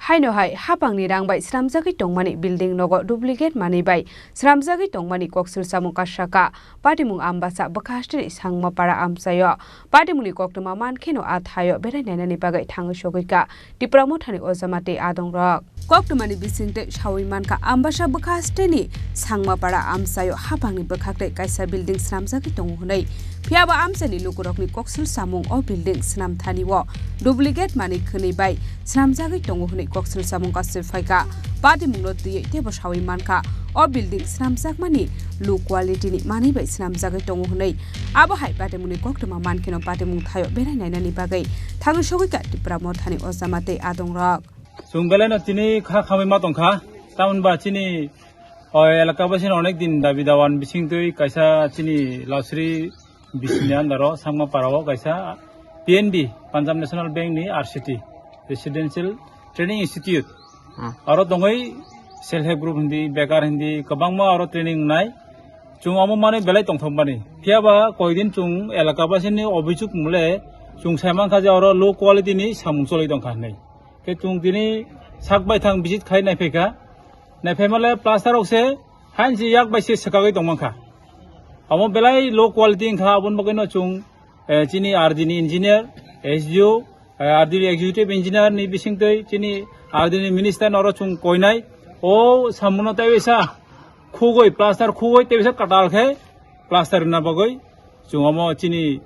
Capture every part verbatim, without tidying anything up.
Haino hai hapangni rang bai swnamjagwi tongmani building nogo duplicate manwi bai swnamjagwi tongmani koksil samung kasaka patimung Ambasa bwkha hasteni Sangmapara amchaio patimungni koktwma mankheno a thaio berai nainani bagwi thangwi sogwikha Tipra Mothani ojama tei adongrok. Koktwmani bisingtwi sawi mankha Ambasa bwkha hasteni Sangmapara amchaio hapangni bwkhak tei kaisa building swnamjagwi tongo hwnwi. Phiya bo amchaini lukurokni koksil samung o building swnamthani o duplicate manwi khwnwi bai swnamjagwi tongo hwnwi koksil samung kasui phaikha. Patimungno twiwi teibo sawi mankha o building swnamjakmani low quality ni manwi bai swnamjagwi tongo hwnwi. Abo hai patimungni koktwma mankheno patimung thaio berai nainani bagwi thangwi sogwikha Tipra Mothani ojama tei adongrok. Chwng belaino tini kha khamwi ma tongkha, tamoni ba chini o elaka basino onek din dabi dawan bisingtwi kaisa chini Lausri bisini andaro Sangmapara o kaisa P N B, Punjab National Bank ni R C T, Residential Training Institute. Hmm. Aro tongwi self help group hindi, bekar hindi, kwbangma aro training wngnai. Chwng omo manwi belai tongthokmani. Phiya ba koidin chwng elaka basini obisuk mole chwng saimankha je oro low quality ni samung choli tongkha hinwi. Khe chwng tini sak baithang visit khai naiphaikha. Naiphaimale plaster rok se hain se yak bai se swkagwi tongmankha. Omo belai low quality wngkha, aboni bagwino chwng, eh, chini R D ni engineer, S D O, eh, R D ni executive engineer ni bisingtwi chini R D ni minister noro chwng koinai. O samungno tei bisa khugwi, plaster khugwi tei bisa kwtal khe plaster rwna bagwi. Chwng omo chini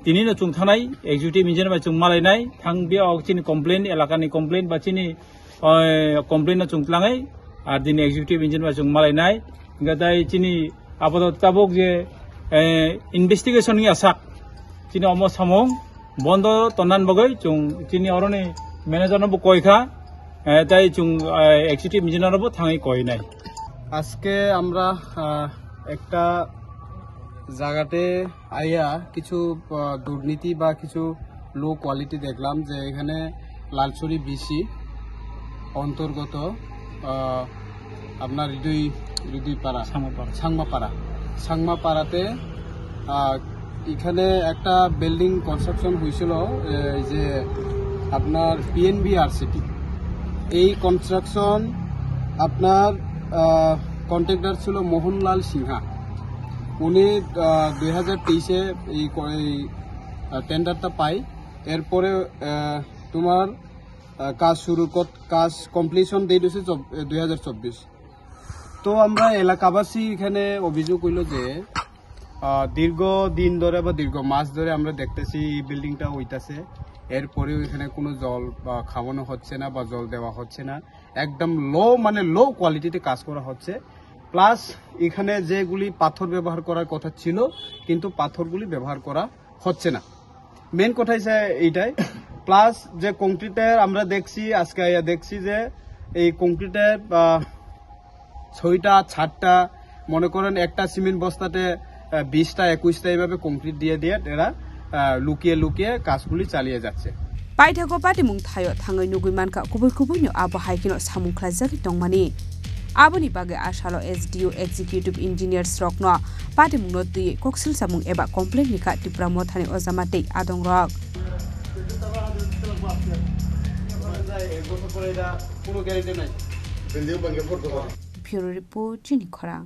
tini no chwng thanai, executive engineer bai chwng malainai, thang bia o chini complain, elaka ni complain ba chini, oi, complain no chwng tlangai, R D ni executive engineer bai chwng malainai. Hingkhe tai chini apatot tabuk je, eh, investigation ni asak, chini omo samung bondo tonnan bagwi chwng chini oroni manager no bo koikha, eh, tai chwng, eh, executive engineer no bo thangwi koinai. আজকে আমরা, আহ, একটা জায়গাতে আইয়া কিছু, আহ, দুর্নীতি বা কিছু low quality দেখলাম যে এখানে লালছড়ি বিসি অন্তর্গত, আহ, আপনার হৃদয়, হৃদয়পাড়া, সাংমাপাড়া। সাংমাপাড়া, সাংমাপাড়াতে, আহ, এখানে একটা বিল্ডিং কনস্ট্রাকশন হয়েছিল, এই যে আপনার পিএনবি আরসিটি। এই কনস্ট্রাকশন আপনার, আহ, কন্ট্রাক্টর ছিল মোহনলাল সিনহা। উনি, আহ, দুই হাজার তেইশে এই ক-, এই, আহ, টেন্ডারটা পাই। এরপরে, আহ, তোমার, আহ, কাজ শুরু কর-, কাজ কমপ্লিশন ডেট হচ্ছে চব-, এ, দুই হাজার চব্বিশ। তো আমরা এলাকাবাসী এখানে অভিযোগ হইলো যে, আহ, দীর্ঘ দিন ধরে বা দীর্ঘ মাস ধরে আমরা দেখতেছি এই বিল্ডিংটা হইতাছে, এরপরেও এখানে কোনো জল বা খাওয়ানো হচ্ছে না বা জল দেওয়া হচ্ছে না। একদম লো, মানে লো কোয়ালিটিতে কাজ করা হচ্ছে। প্লাস এখানে যেগুলি পাথর ব্যবহার করার কথা ছিল, কিন্তু পাথরগুলি ব্যবহার করা হচ্ছে না। মেইন কথা হচ্ছে এইটাই। প্লাস যে কংক্রিটের আমরা দেখছি, আজকে আইয়া দেখছি যে এই কংক্রিটের, আহ, ছয়টা, সাতটা, মনে করেন একটা সিমেন্ট বস্তাতে, আহ, বিশটা, একুশটা এইভাবে কংক্রিট দিয়ে দিয়ে এরা, আহ, লুকিয়ে লুকিয়ে কাজগুলি চালিয়ে যাচ্ছে। Paithago patimung thaio thangwi nugwi mankha kubui kubui no abo hai kheno samung khlaijagwi tongmani. Aboni bagwi asalo S D O executive engineers rokno patimungno twiwi koksil samung eba complaint rikha Tipra Mothani ojama tei adongrok. Bureau Report, Chini Khorang.